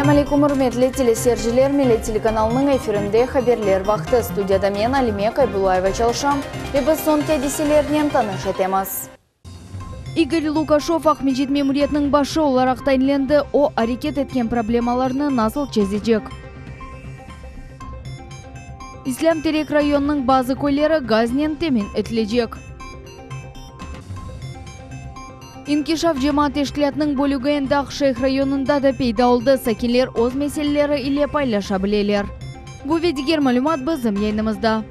Selâm aleyküm, ürmetli teleseyirciler, Millet telekanalınıñ efirinde Haberler vaqtı. Studiyada men, Alime Kaybullayeva çalışam ve biz soñki adiselernen tanış etemiz. İgor Lukaşev Aqmescit memuriyetiniñ başı olaraq tayinlendi. O, areket etken problemalarnı nasıl çezecek? İslâm Terek rayonınıñ bazı köyleri gaznen temin etilecek. İnkişaf cemaat teşkilâtınıñ bölügi endi Aqşeyh rayonında da peyda oldı, sakinler öz meseleleri ile paylaşa bileler. Bu ve diger malümat bizim yayınımızda.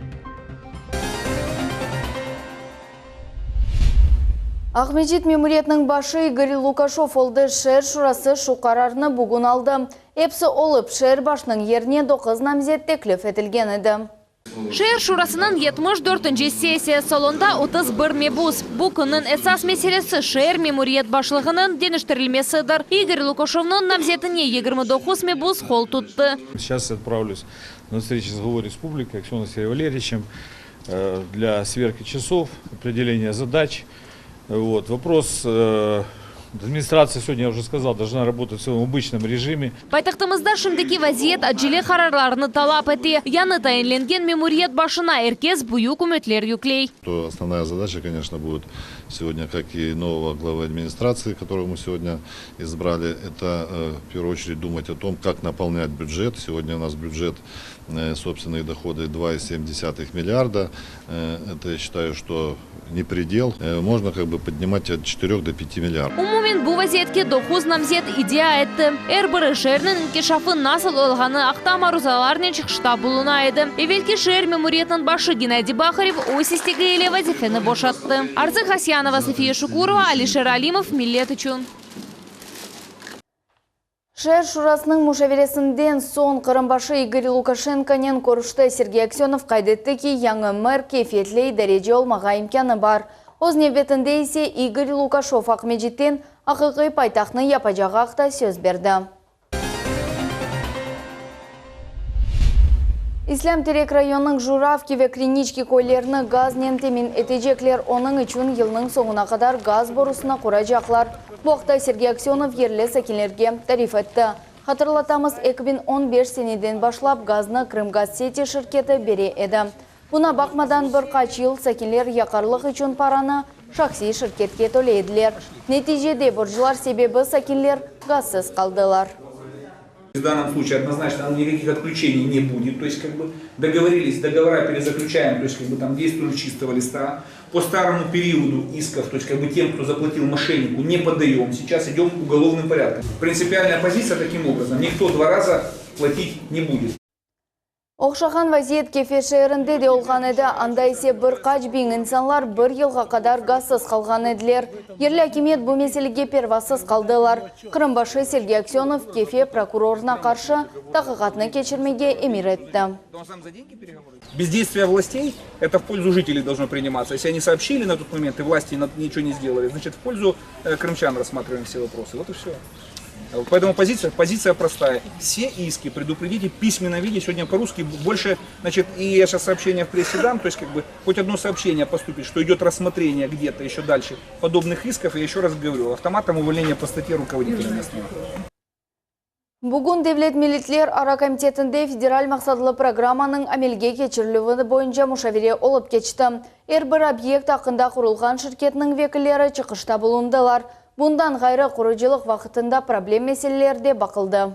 Aqmescit memuriyetiniñ başı İgor Lukaşev oldı. Şeer şurası şu qararnı bugün aldı. Episi olıp, şeer başınıñ yerine doquz namzet teklif etilgen edi. Şeer şurasınıñ 74-nci sessiya salonda 31 mebus. Bu künniñ esas meselesi şeer memuriyet başlığınıñ deñiştirilmesidir. İgor Lukaşevniñ namzetine 29 mebus qol tuttı. Seyças otpravlüs na vstreçu s glavoy respubliki Aksönov Sergey Valeryeviçem для сверки часов, определения задач. Вот. Вопрос администрация сегодня, я уже сказал, должна работать в своем обычном режиме. Paytahtımızda şimdiki vaziyet acele qararlarnı talap ete. Yañı tayinlengen memuriyet başına er kes büyük ümütler yükley. Основная задача, конечно, будет сегодня, как и нового главы администрации, которого мы сегодня избрали, это в первую очередь думать о том, как наполнять бюджет. Сегодня у нас бюджет собственные доходы 2,7 миллиарда. Это, я считаю, что не предел. Можно как бы поднимать от 4 до 5 миллиардов. Umumen bu vaziyetke doquz namzet iddia etti. Er biri şeerniñ inkişafı nasıl olğanı aqta maruzalarnen çıqışta buluna edi. Evelki şeer memuriyetiniñ başı Gennadiy Baharev öz istegi ile vazifeni boşattı. Arzı Hasyanova, Safiye Şukurova, Alişer Alimov, Millet içün. Şeer şurasınıñ muşaveresinden soñ Qırım başı İgor Lukaşenkonen körüşti. Sergey Aksönov qayd etti ki, yañı mer keyfiyetli idareci olmağa imkânı bar. Öz nevbetinde ise İgor Lukaşev Aqmescitten aqiqiy paytahtnı yapacağı aqta söz berdi. İslâm Terek rayonınıñ Juravki ve Kriniçki köylerini gaznen temin etecekler. Onıñ içün yılnıñ soñuna qadar gaz borusını quracaqlar. Bu aqta Sergey Aksönov yerli sakinlerge tarif etti. Hatırlatamız, 2015 seneden başlap gaznı Krımgazseti şirketi bere edi. Buna baqmadan, bir qaç yıl sakinler yaqarlıq içün paranı şahsiy şirketke töley ediler. Neticede, borclar sebebi sakinler gazsız qaldılar. В данном случае однозначно никаких отключений не будет. То есть, как бы договорились, договора перезаключаем, то есть, как бы там действуем с чистого листа. По старому периоду исков, то есть, как бы тем, кто заплатил мошеннику, не подаем. Сейчас идем уголовным порядком. Принципиальная позиция таким образом. Никто два раза платить не будет. Oqşağan vaziyet Kefe şeerinde de olğan edi, anda ise bir qaç biñ insanlar bir yılğa qadar gazsız qalğan ediler. Yerli akimiyet bu meselege pervasız qaldılar. Qırım başı Sergey Aksönov Kefe prokurorına qarşı taqiqatnı keçirmege emir etti. Бездействие властей, это в пользу жителей должно приниматься. Если они сообщили на тот момент, и власти ничего не сделали, значит, в пользу крымчан рассматриваем все вопросы. Вот и все. Поэтому позиция, позиция простая. Все иски предупредите в письменном виде, сегодня по-русски больше, значит, и я сейчас сообщение в прессе дам, то есть как бы хоть одно сообщение поступит, что идет рассмотрение где-то еще дальше подобных исков, я еще раз говорю, автоматом увольнение по статье руководителя местного. Bugün Devlet milletler ara komitetinde federal maqsatlı programmanıñ amelge keçirilüvi boyunca muşavere olıp keçti. Er bir obyekt aqqında qurulğan şirketniñ vekilleri çıqışta bulundılar. Bundan ğayrı, qurucılıq vaqıtında problem meseleler de baqıldı.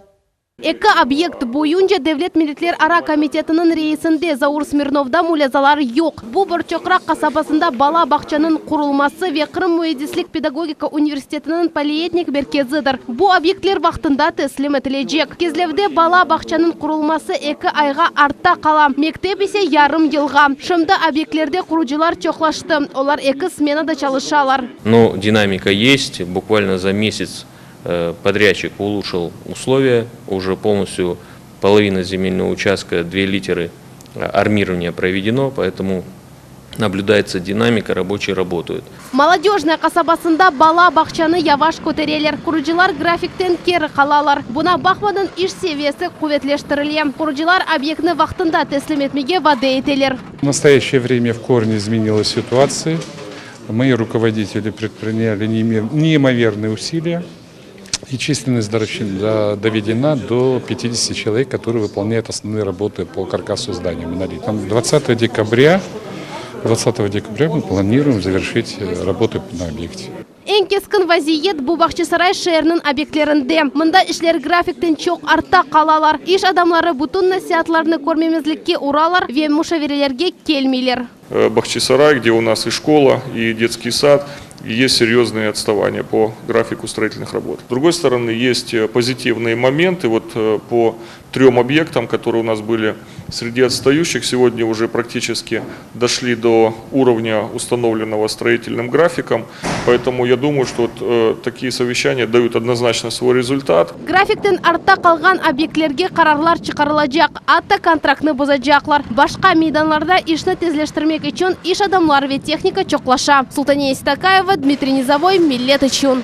Eki obyekt boyunca Devlet milletlerara komitetiniñ reisinde Zaur Smirnovda mulâzalar yoq. Bu, Borçoqraq qasabasında bala bağçanıñ qurulması ve Qırım müendislik-pedagogika universitetiniñ polietnik merkezidir. Bu obyektler vaqtında teslim etilecek. Kezlevde bala bağçanıñ qurulması eki ayğa artta qala, mektep ise yarım yılğa. Şimdi obyektlerde qurucılar çoqlaştı, olar eki smenada çalışalar. No dinamika есть, bukvalno za mesяц подрядчик улучшил условия, уже полностью половина земельного участка, две литеры армирования проведено, поэтому наблюдается динамика, рабочие работают. Molodöjnoye qasabasında bala bağçanı yavaş kötereler, qurucılar grafikten keri qalalar. Buña baqmadan, iş seviyesi quvetleştirile. Qurucılar obyektni vaqtında teslim etmege vade eteler. В настоящее время в корне изменилась ситуация. Мои руководители предприняли неимоверные усилия. И численность доведена до 50 человек, которые выполняют основные работы по каркасу здания монолита. 20 декабря, 20 декабря мы планируем завершить э, работы на объекте. Eñ keskin vaziyet bu Bağçasaray şeeriniñ obyektlerinde. Mında işler grafikten çoq artta qalalar. İş adamları bütün nasiatlarnı körmemezlikke uralar ve muşaverelerge kelmeyler. Э, Бахчисарай, где у нас и школа, и детский сад, и есть серьезные отставания по графику строительных работ. С другой стороны, есть э, позитивные моменты. Вот э, по трем объектам, которые у нас были среди отстающих, сегодня уже практически дошли до уровня, установленного строительным графиком. Поэтому я думаю, что вот, э, такие совещания дают однозначно свой результат. Grafikten artta qalğan obyektlerge qararlar çıqarılacaq, atta kontraktnı bozacaqlar. Başqa meydanlarda işni tezleştirmek içün iş adamları ve tehnika çoqlaşa. Sultaniye Stakayeva, Dmitriy Nizavoy, Millet içün.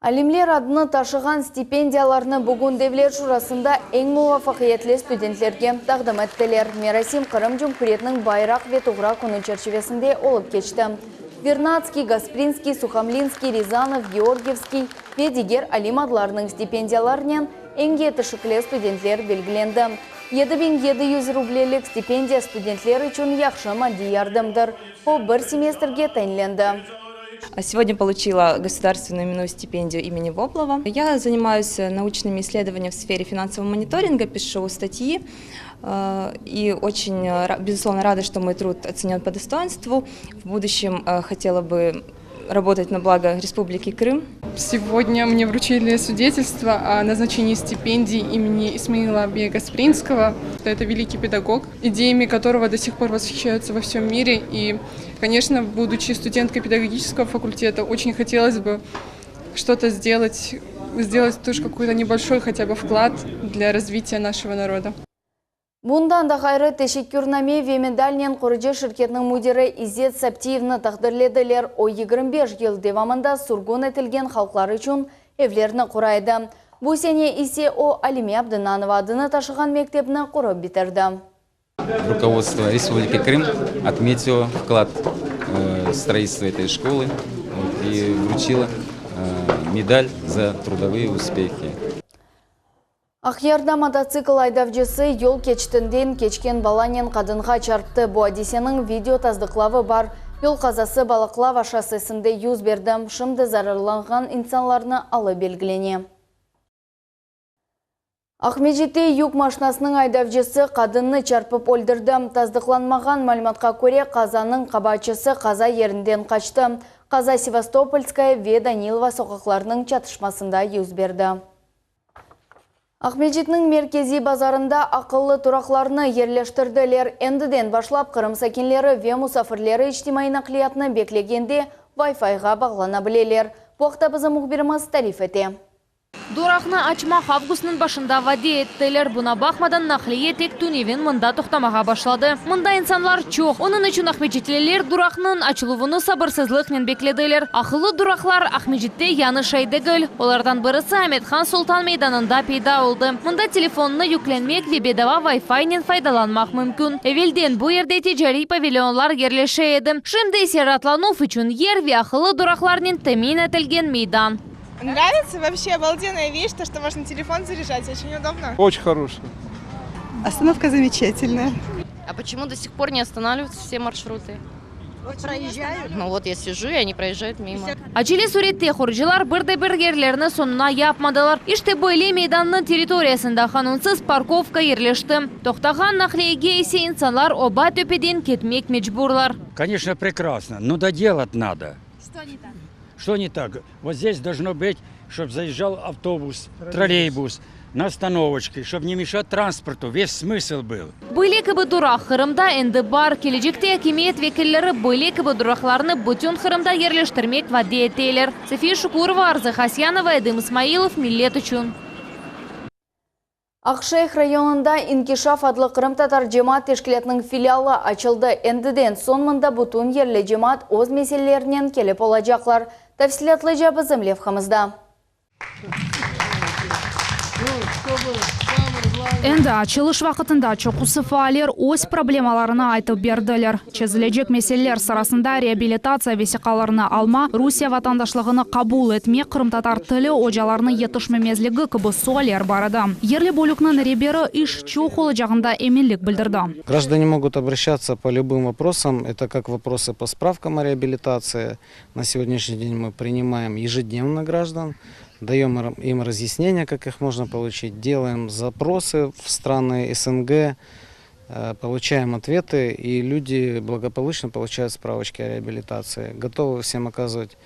Alimler adını taşığan stipendiyalarnı bugün Devlet Şurasında eñ muvafaqiyetli studentlerge taqdim ettiler. Merasim Qırım Cumhuriyetiniñ bayraq ve tuğra künü çerçivesinde olıp keçti. Vernadskiy, Gasprinskiy, Suhomlinskiy, Rezanov, Georgievskiy ve diger alim adlarınıñ stipendiyalarınen eñ yetişikli studentler belgilendi. 7700 rublelik stipendiya studentler içün yahşı maddiy yardımdır. O bir semestrge tayinlendi. Сегодня получила государственную именную стипендию имени Воблова. Я занимаюсь научными исследованиями в сфере финансового мониторинга, пишу статьи э, и очень, э, безусловно, рада, что мой труд оценен по достоинству. В будущем э, хотела бы работать на благо Республики Крым. Сегодня мне вручили свидетельство о назначении стипендии имени Исмаила Бея Гаспринского. Это великий педагог, идеями которого до сих пор восхищаются во всем мире. И, конечно, будучи студенткой педагогического факультета, очень хотелось бы что-то сделать, сделать тоже какой-то небольшой хотя бы вклад для развития нашего народа. Bundan da ğayrı teşekkürname ve medalnen qurucı şirketiniñ müdiri İzzet Saptiyevni taqdirlediler. O 25 yıl devamında sürgün etilgen halqlar içün evlerni qura edi. Bu sene ise o Alime Abdınanova adını taşığan mektepni qurıp bitirdi. Руководство Республики Крым отметило вклад э, в строительство этой школы вот, и вручило э, медаль за трудовые успехи. Aqyarda mototsikl aydavcısı yol keçitinden keçken balanen qadınğa çarptı. Bu adiseniñ video tasdıqlavı bar. Yol qazası Balaqlava şossesinde yüz berdi. Şimdi zararlanğan insanlarnıñ alı belgilene. Aqmescitte yük maşinasınıñ aydavcısı qadınnı çarpıp öldürdi. Tasdıqlanmağan malümatqa köre qazanıñ qabaatçısı qaza yerinden qaçtı. Qaza Sevastopolskaya ve Danilova soqaqlarınıñ çatışmasında yüz berdi. Aqmescitniñ merkeziy bazarında aqıllı turaqlarnı yerleştirdiler. Endiden başlap Qırım sakinleri ve musafirleri içtimaiy naqliyatnı beklegende Wi-Fi'ğa bağlana bileler. Bu aqta bizim mühbirimiz tarif ete. Duraqnı açmaq avgustnıñ başında vade ettiler. Buña baqmadan naqliye tek tünevin mında toqtamağa başladı. Mında insanlar çoq. Onıñ içün aqmescitliler duraqnıñ açıluvını sabırsızlıqnen beklediler. Aqıllı duraqlar Aqmescitte yañı şey degil. Olardan birisi Amethan Sultan meydanında peyda oldı. Mında telefonnı yüklenmek ve bedava Wi-Fi'nen faydalanmaq mümkün. Evelden bu yerde ticariy pavilyonlar yerleşe edi. Şimdi ise raatlanuv içün yer ve aqıllı duraqlarnen temin etilgen meydan. Нравится вообще обалденная вещь, то, что можно телефон заряжать, очень удобно. Очень хорошая. Остановка замечательная. А почему до сих пор не останавливаются все маршруты? Проезжают. Ну вот я сижу, и они проезжают мимо. Acele sürette qurucılar bir de bir yerlerni soñuna yapmadılar. İşte böyle meydannıñ territoriyasında qanunsız parkovka yerleşti. Toqtağan naqliyege ise insanlar oba töpeden ketmek mecburlar. Конечно, прекрасно, но доделать надо. Что не так? Что не так? Вот здесь должно быть, чтобы заезжал автобус, троллейбус на остановочке, чтобы не мешать транспорту. Весь смысл был. Böyle kibi duraq Qırımda endi bar. Kelecekte akimiyet vekilleri böyle kibi duraqlarnı bütün Qırımda yerleştirmek vade eteler. София Шукурова, Арзы Хасьянова, Эдем Исмаилов, Millet içün. Aqşeyh rayonında İnkişaf adlı Qırımtatar cemaat teşkilâtınıñ filialı açıldı. Endiden soñ mında bütün yerli cemaat öz meselelerinen kelip olacaqlar. Tafsilâtlıca bizim levhamızda. Endi açılış vaqıtında çoqusı faaller öz problemalarını aytıp berdiler. Çezilecek meseleler sırasında reabilitatsiya vesiqalarını alma, Rusiye vatandaşlığını qabul etme, qırımtatar tili ocalarınıñ yetişmemezligi kibi sualler bar edi. Yerli bölükniñ reberi iş çoq olacağında eminlik bildirdi. Grajdane mogut obraşçatsya po lübım voprosam, eto kak voprosy po spravkam o reabilitatsii, na segodnâşniy den mı prinimaem ejednevno grajdan, dayom im razyasneniya, kak ih mojno poluçit, delaem zaprosy v strany SNG, Получаем ответы, и люди благополучно получают справочки о реабилитации. Готовы всем оказывать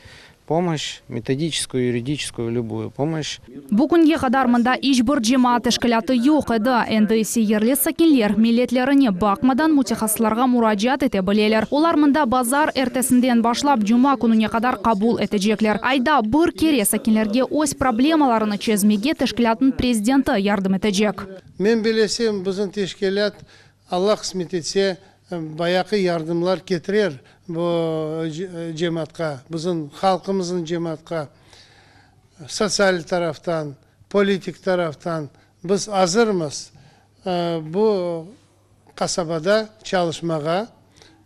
помощь, методическую, юридическую, любую помощь. Bu künge qadar mında iç bir cemaat teşkilâtı yoq edi. Endi ise yerli sakinler, milletlerine baqmadan, mütehassıslarğa muracaat ete bileler. Olar mında bazar ertesinden başlap cuma kününe qadar qabul etecekler. Ayda bir kere sakinlerge öz problemalarını çezmege teşkilâtnıñ prezidenti yardım etecek. Men bilesem, bizim teşkilât, Alla qısmet etse, bayaqı yardımlar ketirer bu cemaatqa, bizim halqımıznıñ cemaatqa, sotsial taraftan, politik taraftan. Biz azırmız bu qasabada çalışmağa,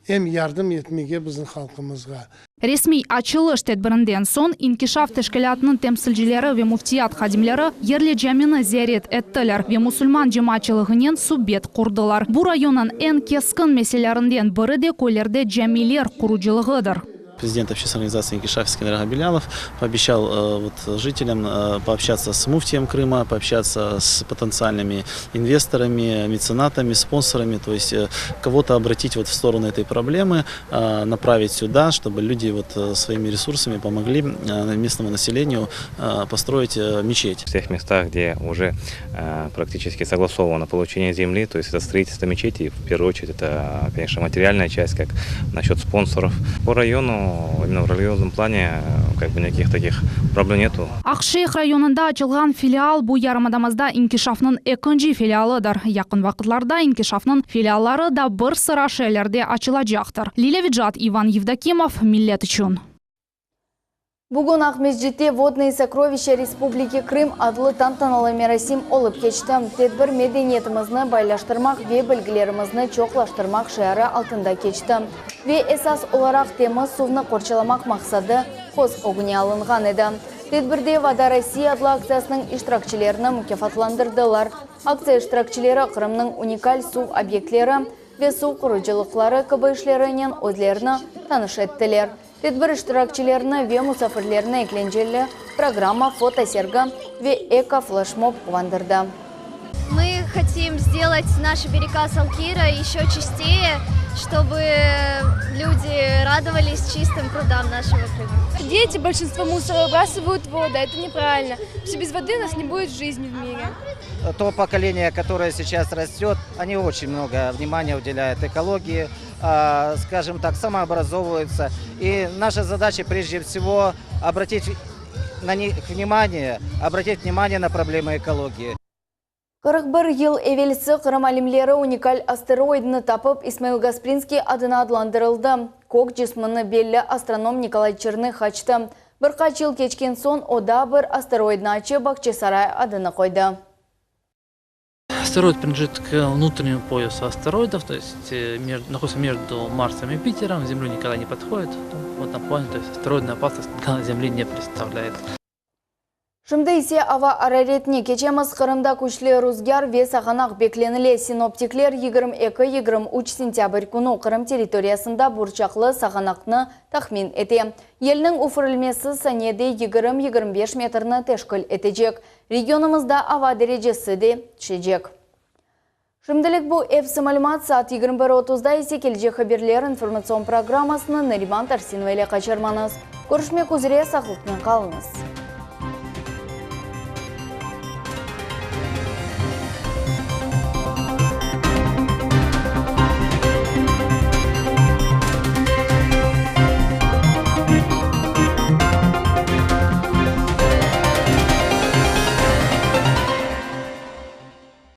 em yardım etmege bizim halqımızğa. Resmiy açılış tedbirinden soñ İnkişaf teşkilâtınıñ temsilcileri ve müftiyat hadimleri yerli camini ziyaret ettiler ve musulman cemaatçılığınen subet qurdılar. Bu rayonnıñ eñ keskin meselelerinden biri de köylerde camiler qurucılığıdır. Prezident общественной организации İnkişaf Eskender ağa Bilâlov пообещал вот жителям пообщаться с муфтием Крыма, пообщаться с потенциальными инвесторами, меценатами, спонсорами, то есть кого-то обратить вот в сторону этой проблемы, направить сюда, чтобы люди вот своими ресурсами помогли местному населению построить мечеть. В тех местах, где уже практически согласовано получение земли, то есть это строительство мечети, в первую очередь это, конечно, материальная часть, как насчет спонсоров. По району, именно в религиозном плане, как бы никаких таких проблем нету. Aqşeyh rayonında açılğan filial bu yarımadamızda İnkişafnıñ ekinci filialıdır. Yaqın vaqıtlarda İnkişafnıñ filialları da bir sıra şeerlerde açılacaqtır. Lilâ Vecat, İvan Yevdokimov, Millet içün. Bugün Aqmescitte Vodnıye sokrovişça Respubliki Krım adlı tantanalı merasim olıp keçti. Tedbir medeniyetimizni baylaştırmaq ve bilgilerimizni çoqlaştırmaq şiarı altında keçti ve esas olaraq temiz suvnı qorçalamaq maqsadı köz ögüne alınğan edi. Tedbirde Voda Rossii adlı aktsiyasınıñ iştirakçilerini mukâfatlandırdılar. Aktsiya iştirakçileri Qırımnıñ unikal suv obyektleri ve suv qurucılıqları kibi işlerinen özlerini tanış ettiler. Tedbir iştirakçilerini ve musafirlerini eglenceli programma, fotosergi ve eko-fleşmob quvandırdı. Мы хотим сделать наши берега Салкира еще чистее, чтобы люди радовались чистым прудам нашего Крыма. Дети большинство мусора выбрасывают в воду, это неправильно. Все без воды у нас не будет жизни в мире. То поколение, которое сейчас растет, они очень много внимания уделяют экологии, скажем так, самообразовываются. И наша задача прежде всего обратить на них внимание, обратить внимание на проблемы экологии. 41 yıl evelsi Qırım alimleri unikal asteroidni tapıp, İsmail Gasprinskiy adına adlandırıldı. Kök cismini belli astronom Nikolay Çernıh açtı. Bir qaç yıl keçken soñ o daa bir asteroidni açıp, Bağçasaray adını qoydı. Asteroid принадлежит к внутреннему поясу астероидов, то есть находится между Марсом и Юпитером, Землю никогда не подходит. В этом плане, то есть астероидная опасность для Земли не представляет. Şimdi ise ava araretine keçemiz. Qırımda küçlü ruzgâr ve sağanaq beklenile. Sinoptikler 22-23 sentâbr künü Qırım territoriyasında burçaqlı sağanaqnı tahmin ete. Yelniñ üfürilmesi saniyede 20-25 metrni teşkil etecek. Regionımızda ava derecesi de tüşecek. Şimdilik bu episi malümat, saat 21.30da ise Kelecek haberler informatsion programmasını Nariman Tarsinova ile qaçırmañız. Körüşmek üzre, sağlıqnen qalıñız.